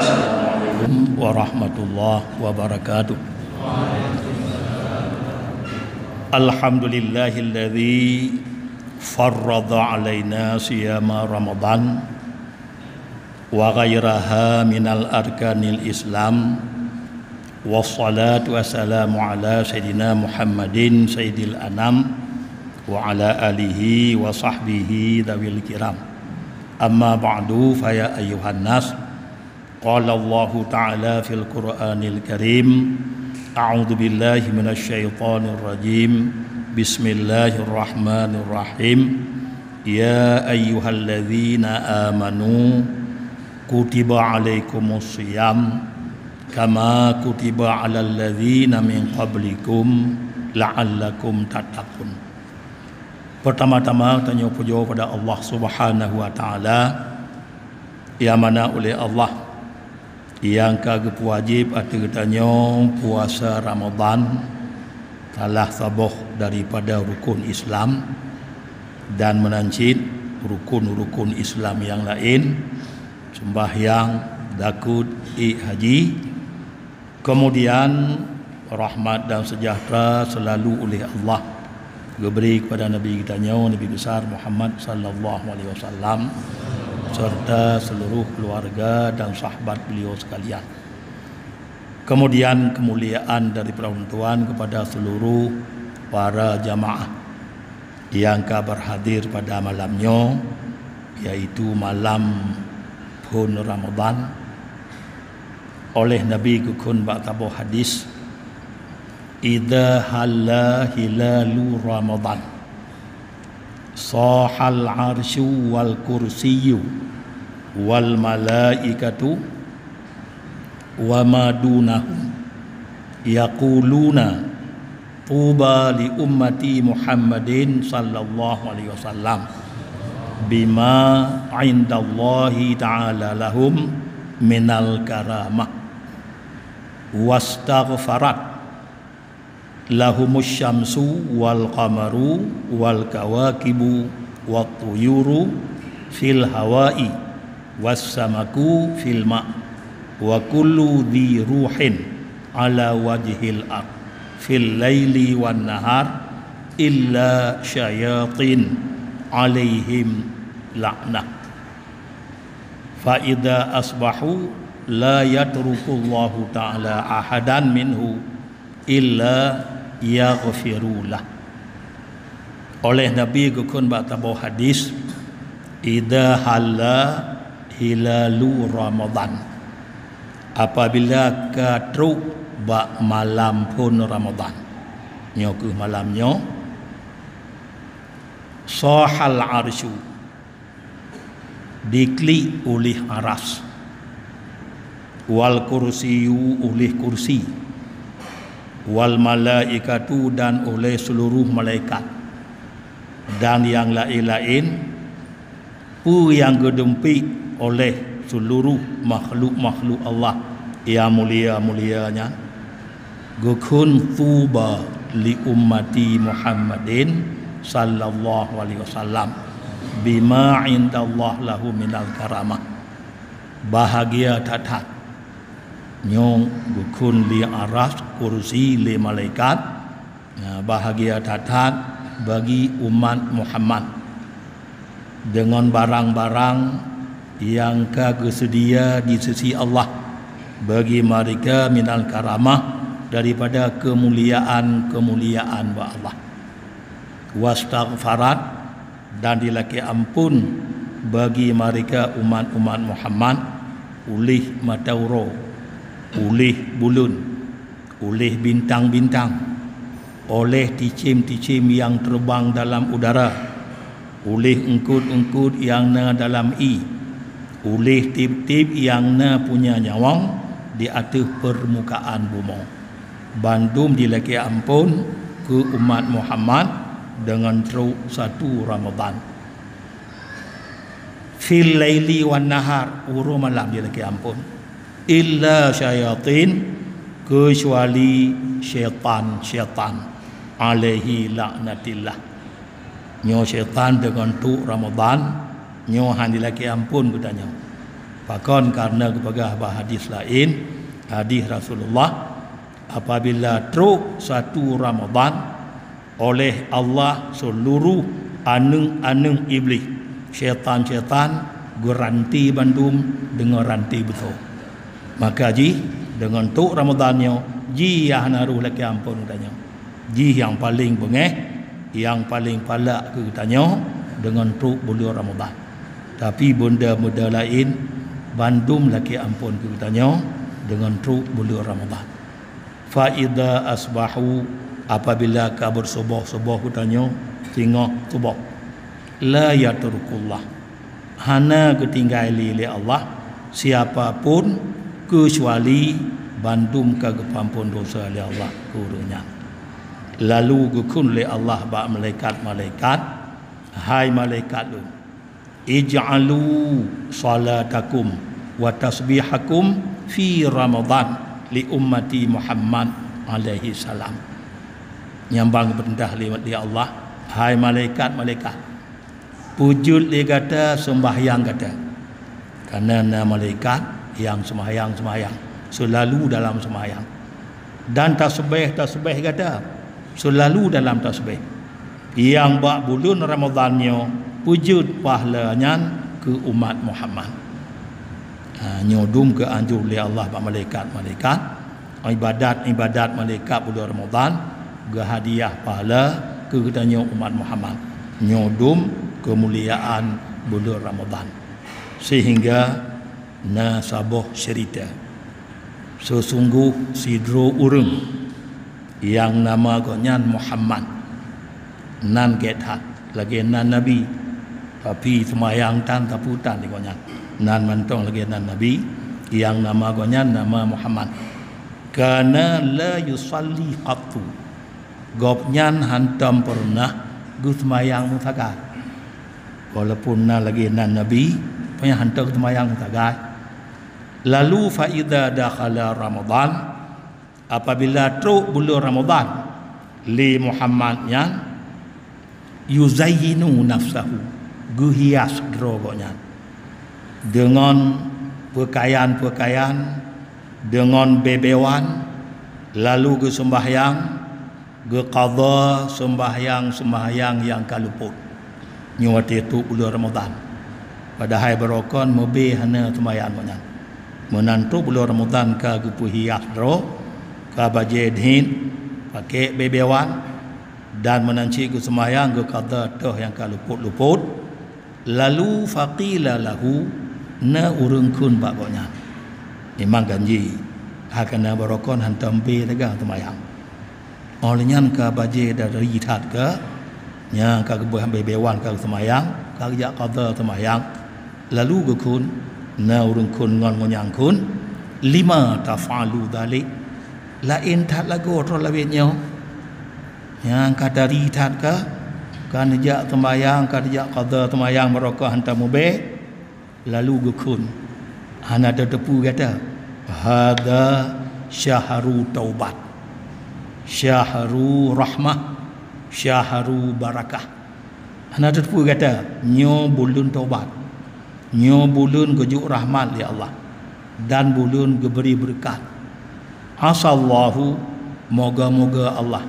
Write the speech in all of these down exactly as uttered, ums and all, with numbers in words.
Assalamualaikum warahmatullahi wabarakatuh. Alhamdulillahilladzi farrada alaina siyama Ramadan wa ghairaha minal arkanil Islam. Wassalatu wassalamu ala sayyidina Muhammadin sayyidil anam wa ala alihi wa sahbihi dawil kiram. Amma ba'du, fa ya ayyuhan nas, qala Allahu ta'ala fil Qur'anil Karim, a'udzu billahi minasy syaithanir rajim. Bismillahirrahmanirrahim. Ya ayyuhalladzina amanu, kutiba alaikumus siyam, kama kutiba alal ladzina min qablikum la'allakum tattaqun. Pertama-tama, tanyoe pujoe pada Allah Subhanahu wa Ta'ala, nyang mana uleh Allah nyang ka geupeuwajéb ateueh tanyoe puasa Ramadan, salah saboh daripada rukun Islam, dan meunan cit rukun-rukun Islam nyang laén, seumbahyang, zakeuet, ék haji. Keumudian, rahmat dan seujahteura seulalu uleh Allah geubri keupada Nabi geutanyoe, Nabi Besar Muhammad sallallahu alaihi wasallam, serta seuluruh keuluwarga dan sahabat beliau sekalian. Keumudian, keumuliaan daripada ulôn tuan keupada seuluruh para jamaah nyang ka beuhadir pada malam nyoe, yaitu malam phon Ramadan. Oleh Nabi geukheun bak saboh hadis, "Idza halla hilalu Ramadan, sahal arsyu wal kursiyyu wal malaikatu wa ma dunahum, yaquluna, tuba li ummati Muhammadin sallallahu alaihi wasallam, bima indallahi ta'ala lahum minal karamah. Wastaghfarat lahumus syamsu wal qamaru wal kawakibu wat tuyuru fil hawai was samaku fil ma, wa kullu dzi ruhin ala wajhil ard fil laili wan nahar illa syayatin alaihim la'nah. Fa idza asbahu la yatrukullahu ta'ala ahadan minhu illa yaghfiru lah." Oleh Nabi geukheun bak saboh hadis, "Idza halla hilalu Ramadan." Apabila ka trok bak malam phon Ramadan, nyoe kheueh malam nyoe, sahal arsyu, diklik ulih aras, wal kursiyu, ulih kursi, wal malaikatu, dan uleh seuluruh malaikat, dan nyang laén-laén, peue nyang geudumpék oleh seuluruh makhluk-makhluk Allah nyang mulia-mulia nyan. Geukheun, "Tuba li ummati Muhammadin sallallahu alaihi wasallam, bima indallah lahu minal karamah." Bahagia that-that. Nyoe geukheun lé aras, kursi, lé malaikat. Nah, bahagia that-that bagi umat Muhammad deungon barang-barang nyang ka geuseudia di sisi Allah bagi mereka minal karamah, daripada keumuliaan-keumuliaan bak Allah. Wastaghfarat, dan dilakée amphon bagi mereka umat-umat Muhammad, ulih mata uroe, ulih buleuen, ulih bintang-bintang, oleh ticém-ticém nyang teubang dalam udara, ulih eungkôt-eungkôt nyang na dalam ié, ulih tieb-tieb nyang na punya nyawöng di ateueh peurmukaan bumoe. Bandum jilakée amphon keu umat Muhammad deungon trok satu Ramadhan. Fil laili wan nahar, uroe malam jilakée amphon. Illa syayatin, keucuali syaitan-syaitan, alaihi laknatillah. Nyoe syaitan deungon trok Ramadhan, nyoe han jilakée amphon geutanyoe. Pakon? Karena geupeugah bak hadis laén, hadis Rasulullah, apabila trok satu Ramadhan, oleh Allah seluruh aneuëk-aneuëk Iblih, syaitan-syaitan, geuranté bandum deungon ranté beusoe. Maka jih deungon trok Ramadhan nyoe, jih hana rhoh lakée amphon geutanyoe. Jih nyang paleng beungéh, nyang paleng palak keu geutanyoe deungon trok buleuen Ramadhan. Tapi beunda-beunda laén, bandum lakée amphon keu geutanyoe deungon trok buleuen Ramadhan. Fa idza asbahu, apabila ka beusuboh-suboh geutanyoe, singoh suboh, la yatrukullah, hana geutinggai lé, lé Allah siapa pun, keucuali bandum ka geupeuamphon dosa lé Allah keu ureuëng nyan. Lalu geukheun lé Allah bak malaikat-malaikat, "Hai malaikat Lôn, ij'alu salatakum wa tasbihakum fi Ramadhan li ummati Muhammad alaihi salam." Nyang ban geupeurintah lé, lé Allah, "Hai malaikat-malaikat, peujeuet lé gata seumbahyang gata." Karena na malaikat nyang seumbahyang-seumbahyang, seulalu dalam seumbahyang. Dan tasbeh-tasbeh gata, seulalu dalam tasbeh. Nyang bak buleuen Ramadhan nyoe, peujeuet pahala nyan keu umat Muhammad. Ha, nyoe dum geuanjur lé Allah bak malaikat-malaikat. Ibadat-ibadat malaikat buleuen Ramadhan geuhadiah pahala keu geutanyoe umat Muhammad. Nyoe dum keumuliaan buleuen Ramadhan. Sehingga na saboh ceurita, seusunggoh sidroe ureuëng nyang nama gobnyan Muhammad, nan gét that lagée nan Nabi, tapi seumayang tan, sapeue tan di gobnyan. Nan mantong lagée nan Nabi, nyang nama gobnyan nama Muhammad. Kana la yusalli qattu, gobnyan hantom peureunah geuseumayang meusagai. Walaupun na lagée nan Nabi, tapi hantom geuseumayang meusagai. Lalu fa idza dakhala Ramadhan, apabila trok buleuen Ramadhan, lé Muhammad nyan, yuzayyinu nafsahu, geuhias droe gobnyan deungon peukayan-peukayan, deungon bée-bée wan, lalu geuseumbahyang, geuqadha seumbahyang-seumbahyang nyang ka lupot. Nyoe watée trok buleuen Ramadhan. Padahai barokon meubée hana seumayang gobnyan. Meunan trok buleuen Ramadhan ka geupeuhias droe, ka bajée dhin, pakék bée-bée wan, dan meunan cit geuseumayang geuqadha toh nyang ka lupot-lupot. Lalu faqila lahu, na ureuëng kheun bak gobnyan, "Memang ganji, hana barokon hantom bée taga seumayang." Óh lheueh nyan ka bajée dari that ka, nyang ka geubeuh bée-bée wan ka geuseumayang, ka geujak qadha seumayang. Lalu geukheun, na ureuëng kheun ngon gobnyan kheun, "Lima taf'alu dzalik?" Laén that lagoe droe lawét nyoe. Nyang ka dari that ka, ka neujak seumayang, ka neujak qadha seumayang barokon hantom meubée. Lalu geukheun, hana tateupeue gata, "Hadza syahru taubat, syahru rahmah, syahru barakah." Hana tateupeue gata, nyoe buleuen taubat, nyoe buleuen geujok rahmat lé Allah, dan buleuen geubri beureukat. Asallahu, moga-moga Allah,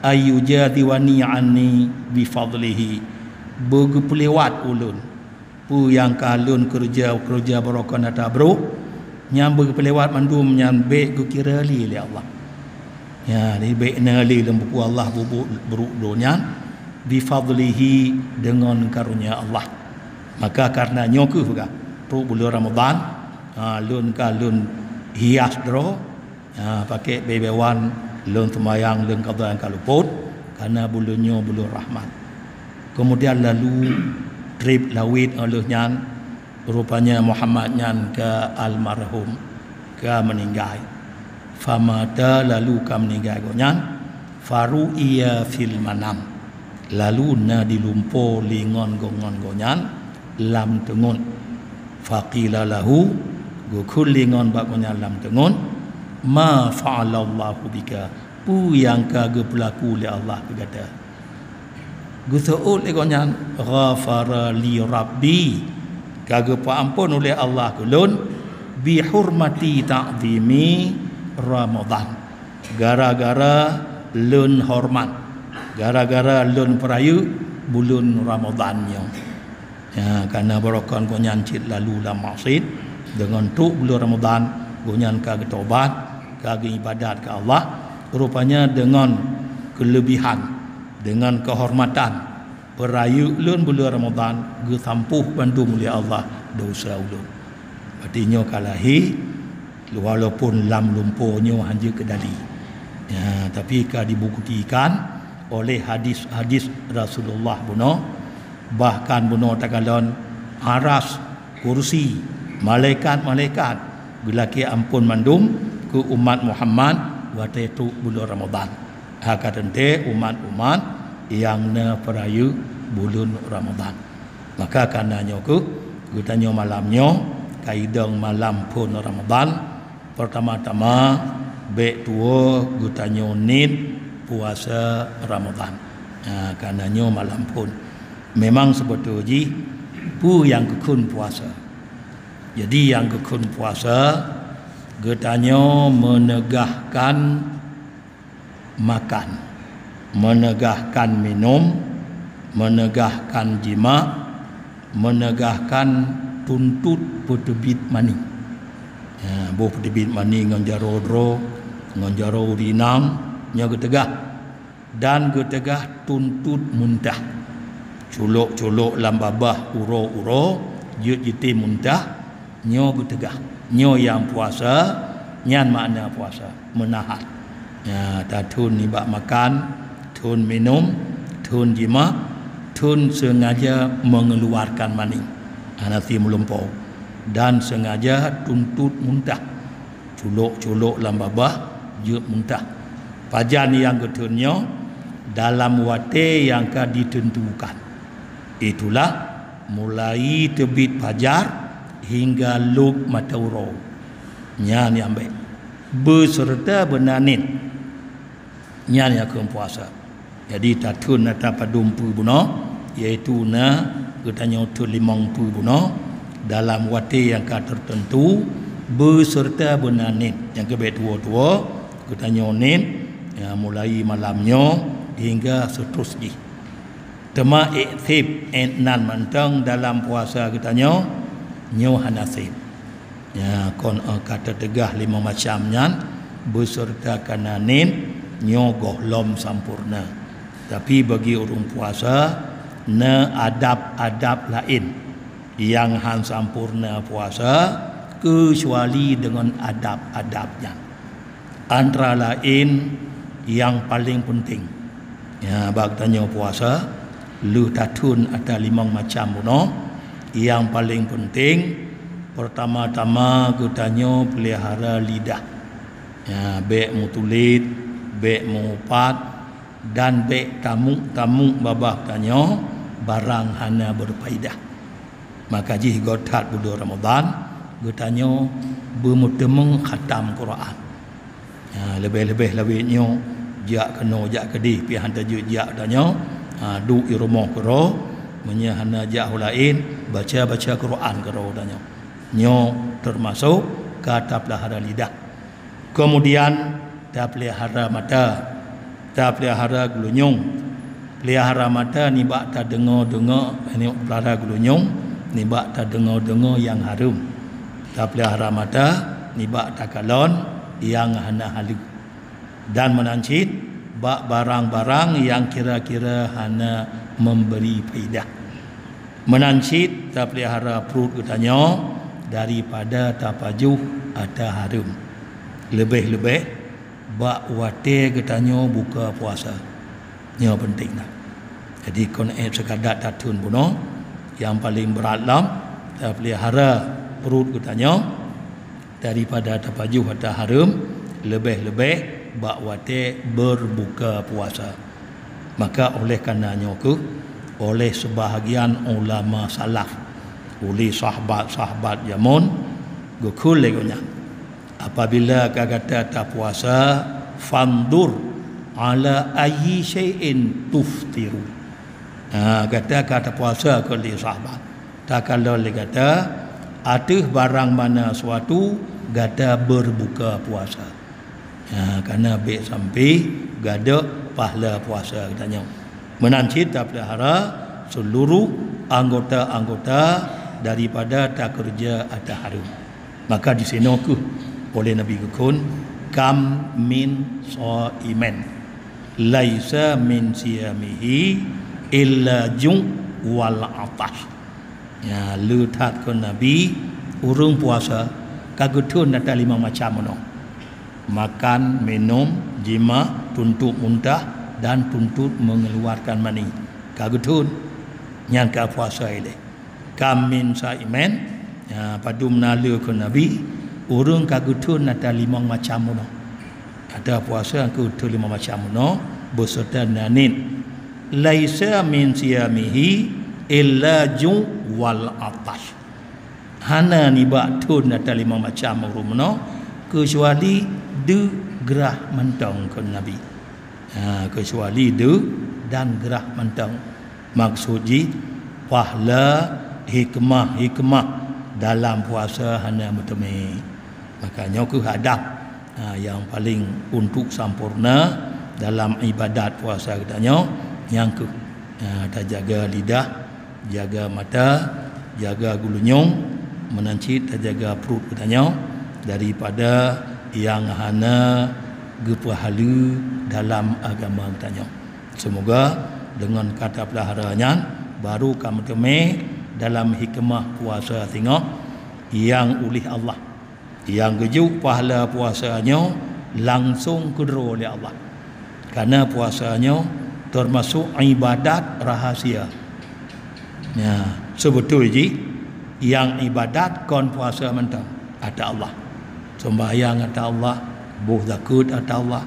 ayyujaziwani anni bifadlihi, beugeupeuliwat ulôn. Peue nyang ka lôn keureuja-keureuja barokon ata brôk, nyang beugeupeuliwat mandum nyan bék geukira lé lé Allah. Ya, jadi bék na lé lam buku Allah bubuet brôk lôn nyan, bifadlihi, deungon karonya Allah. Maka kareuna nyoe kheueh peugah, trok buleuen Ramadhan, ha, lôn ka lôn hias droe, ha, pakék bée-bée wan, lôn seumayang, lôn qadha nyang ka lupot, kareuna buleuen nyoe buleuen rahmat. Keumudian lalu treb lawét óh lheueh nyan, rupanya Muhammad nyan ka almarhum, ka meuninggai. Famata, lalu ka meuninggai gobnyan, faru'iya fil manam, lalu na dilumpo lé ngon go-, ngon gobnyan lam teungon. Faqila lahu, geukheun lé ngon bak gobnyan lam teungon, "Ma fa'alallahu bika?" Peue nyang ka geupeulaku lé Allah keu gata? Geuseuôt lé gobnyan, "Ghafara li Rabbi, Ka geupeuamphon uleh Allah keu lôn, bihurmati ta'zimi Ramadan. Gara-gara lôn hormat, gara-gara lôn peurayeuk buleuen Ramadan nyoe. Ya, karena barokon gobnyan cit lalu lam maksiet, deungon trok buleuen Ramadan, gobnyan ka geutobat, ka geuibadat keu Allah, rupanya deungon keulebihan, deungon keuhormatan, peurayeuk lôn buleuen Ramadan geusampôh bandum lé Allah desya ulôn. Berarti nyoe ka lahé, walaupun lam lumpoe nyoe hana jeuet keudali. Ya, tapi ka dibuktikan oleh hadis-hadis Rasulullah bunoe, bahkan bunoe takalon aras, kursi, malaikat-malaikat geulakée amphon mandum keu umat Muhammad watée trok buleuen Ramadan. Haka teuntée umat-umat nyang na peurayeuk buleuen Ramadan. Maka kana nyoe kheueh geutanyoe malam nyoe ka idong malam phon Ramadan. Peurtama-tama bék tuwoe geutanyoe niet puasa Ramadan. Ha, kana nyoe malam phon. Memang seubeutôi jih peue nyang geukheun puasa. Jadi nyang geukheun puasa geutanyoe meunegahkan makan, meunegahkan minum, meunegahkan jimak, meunegahkan tuntot peuteubiet mani. Ya, boh peuteubiet mani ngon jaroe droe, ngon jaroe ureueng inong, nyoe geuteugah. Dan geuteugah tuntot muntah. Culok-culok lam babah uroe-uroe jeuet jitem muntah, nyoe geuteugah. Nyoe nyang puasa, nyan makna puasa, meunahan. Ya, tathon nibak makan, thon minum, thon jimak, thon sengaja mengeluarkan mani. Hana si meulumpoe. Dan sengaja tuntot muntah. Culok-culok lam babah jeuet muntah. Pajan nyang geuthon nyoe? Dalam watée nyang ka ditentukan. Itulah mulai teubiet fajar hingga lôb mata uroe. Nyan nyang bék. Beuseureuta beuna niet. Nyan nyang kheun puasa. Jadi tathon ata padum peue bunoe, yaitu na geutanyoe thon limong peue bunoe dalam watée nyang ka teuteuntu beuseureuta beuna niet. Nyang keu bék tuwoe-tuwoe geutanyoe niet, ya, mulai malam nyoe hingga seuterus jih. Teuma ék sép, ék nan mantong dalam puasa geutanyoe, nyoe hana sép. Ya, kon, eh, ka teuteugah limong macam nyan beuseureuta kana niet, nyoe gohlom sampoereuna. Tapi bagi ureuëng puasa na adab-adab laén nyang han sampoereuna puasa keucuali deungon adab-adab nyan. Antara laén nyang paleng peunteng. Ya, bak tanyoe puasa, lheueh tathon ata limong macam bunoe, nyang paleng peunteng, peurtama-tama geutanyoe peulihara lidah. Ya, bék meutulet, bék meuupat, dan bék tamuek-tamuek babah tanyoe barang hana beureufaedah. Maka jih göt that buleuen Ramadhan, geutanyoe beumeuteumeung khatam Quran. Ya, leubeh-leubeh lawét nyoe, jak keunoe jak keudeh, pih han tajeuet jak tanyoe, ha, duek i rumoh keudroe, meunyoe hana jak u laén, baca-baca Quran keudroe tanyoe. Nyoe teumasok ka tapeulihara lidah. Keumudian, tapeulihara mata, tapeulihara geulinyueng. Peulihara mata nibak tadeungoe-deungoe, nibak peulihara geulinyueng, nibak tadeungoe-deungoe nyang hareuem. Tapeulihara mata nibak takalon nyang hana haleue. Dan meunan cit bak barang-barang nyang kira-kira hana memberi faedah. Meunan cit tapeulihara pruet geutanyoe daripada tapajoh ata hareuem. Leubeh-leubeh bak watée geutanyoe buka puasa. Nyoe peunteng that. Jadi kon ék sekadar tathon bunoe, nyang paleng brat lom tapeulihara pruet geutanyoe daripada tapajoh ata hareuem, leubeh-leubeh bak watée beurbuka puasa. Maka oleh karena nyoe kheueh, oleh seubahgian ulama salaf, uleh sahabat-sahabat jameun, geukheun lé gobnyan, apabila ka gata tapuasa, fandur ala ayyi syai'in tuftiru. Ha, gata ka tapuasa, kheun lé sahabat, Takalon lé gata ateueh barang mana suatu gata berbuka puasa. Ha, kana bék sampai gadôk pahala puasa geutanyoe. Meunan cit tapeulihara seluruh anggota-anggota daripada takeureuja ata hareuem. Maka disinoe keuh oleh Nabi geukheun, "Kam min shaimin, laisa min siyamihi illa ju' wal 'atash." Ya, le that kheun Nabi, ureuëng puasa ka geutheun ata limong macam meunoe. Makan, minum, jima, tuntot muntah, dan tuntot mengeluarkan mani. Ka geutheun, nyan ka puasa ilée. Kam min saimin, ya, padum na le kheun Nabi, ureuëng ka geutheun ata limong macam meunoe. Ata puasa nyang geutheun limong macam meunoe, beuseuta na niet. Laisa min siyamihi illa ju' wal 'atash. Hana nibak theun ata limong macam ureuëng meunoe, keucuali deuk grah mantong kheun Nabi. Ha, keucuali deuk dan grah mantong. Maksud jih, pahala hikmah-hikmah dalam puasa hana meuteumé. Maka nyoe keuh adab, ha, nyang paleng untuk sampoereuna dalam ibadat puasa geutanyoe, nyang keuh, ha, tajaga lidah, jaga mata, jaga geulinyueng, meunan cit tajaga pruet geutanyoe daripada nyang hana geupeuhaleue dalam agama geutanyoe. Seumoga deungon ka tapeulihara nyan, baru ka meuteumé dalam hikmah puasa singoh nyang ulih Allah. Nyang geujok pahala puasa nyoe langsong keudroe lé Allah. Karena puasa nyoe teumasok ibadat rahasia. Ya, seubeutôi jih, nyang ibadat kon puasa mantong, ata Allah. Seumbahyang ata Allah, boh zakeuet ata Allah,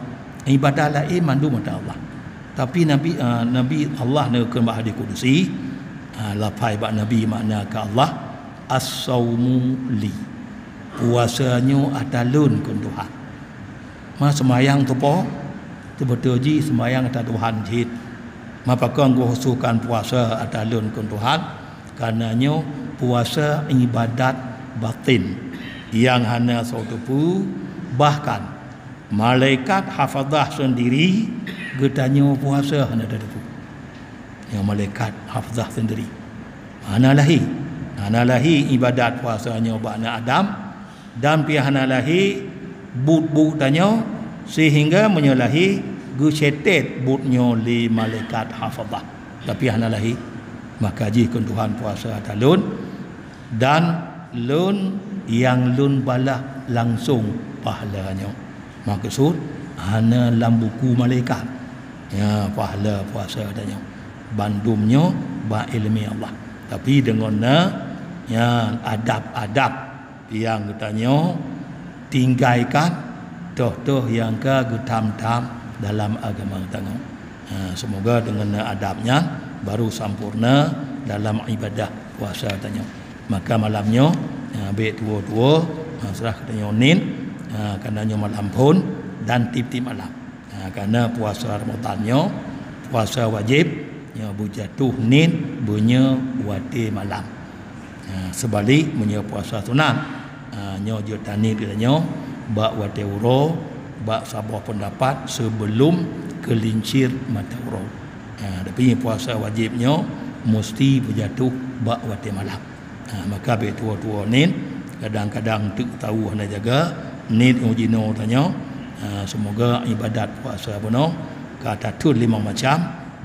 ibadat laén mandum ata Allah. Tapi Nabi, ah, Nabi Allah neukheun bak hadis kudusi, ah, lafai bak Nabi makna keu Allah, "As-saumu li." Puasa nyoe ata lôn kheun Tuhan. Ma seumayang tupo, teubeutôi jih seumayang ata Tuhan cit. Ma pakon geuhususkan puasa ata lôn kheun Tuhan, karena nyoe puasa ibadat batin nyang hana soe teupeu, bahkan malaikat hafazah sendiri geutanyoe puasa hana teupeu. Nyoe malaikat hafazah sendiri. Hana lahé. Hana lahé ibadat puasa nyoe bak na Adam, dan pih hana lahé buet-buet tanyoe, sehingga meunyoe lahé geucetet buet nyoe lé malaikat hafazah. Tapi hana lahé. Maka jih kheun Tuhan puasa ata lôn, dan lôn nyang lôn balah langsong pahala nyoe. Maksud, hana lam buku malaikat. Ya, pahala puasa tanyoe. Bandum nyoe bak ileumèe Allah. Tapi deungon na, ya, adab-adab nyang geutanyoe tinggaikan, toh-toh nyang ka geutam-tam dalam agama geutanyoe. Ha, seumoga deungon na adab nyan baru sampoereuna dalam ibadah puasa tanyoe. Maka malam nyoe, ha, bék tuwo-tuwo, ha, seurah geutanyoe niet, ha, karena nyoe malam phon dan tiep-tiep malam. Ha, karena puasa Ramadan nyoe, puasa wajéb, nyoe beujatoh niet beunyoe watée malam. Ha, seubalek meunyoe puasa sunat, ha, nyoe jeuet taniet geutanyoe bak watée uroe, bak saboh peundapat seubeulom keulincir mata uroe. Ha, tapi puasa wajéb nyoe musti beujatoh bak watée malam. Ha, maka bék tuwo-tuwo niet, kadang-kadang teuk tahu hana jaga, niet nyang jinoe tanyoe, ha, seumoga ibadat puasa bunoe ka tathon limong macam,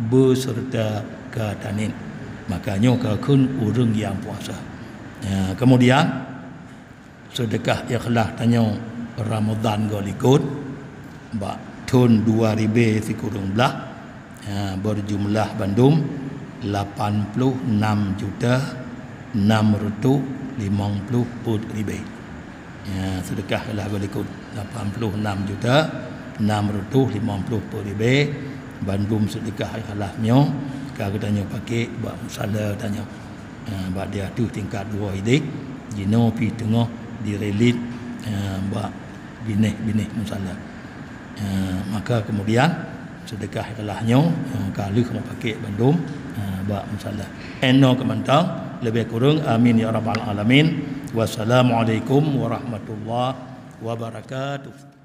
beuseureuta ka taniet. Maka nyoe ka kheun ureuëng nyang puasa. Ya, kemudian, seudeukah ikhlas tanyoe Ramadhan goe likot bak thon dua ribèe sikureueng blaih, ya, berjumlah bandum lapan puluh enam juta enam reutôh limong ploh peuet ribèe. Ya, seudeukah ikhlas goe likot lapan puluh enam juta enam reutôh limong ploh peuet ribèe, bandum seudeukah ikhlas nyoe ka geutanyoe paké bak musala tanyoe. Ha, bak di ateueh tingkat dua idéh, jinoe pih teungoh direlate, ha, bak binéh-binéh musala. Ha, maka kemudian seudeukah ikhlas nyoe, ha, ka lheueh meupaké bandum, ha, bak musala. Inoe keumantong, Leubeh kureueng, amin ya rabbal alamin. Wassalamualaikum warahmatullahi wabarakatuh.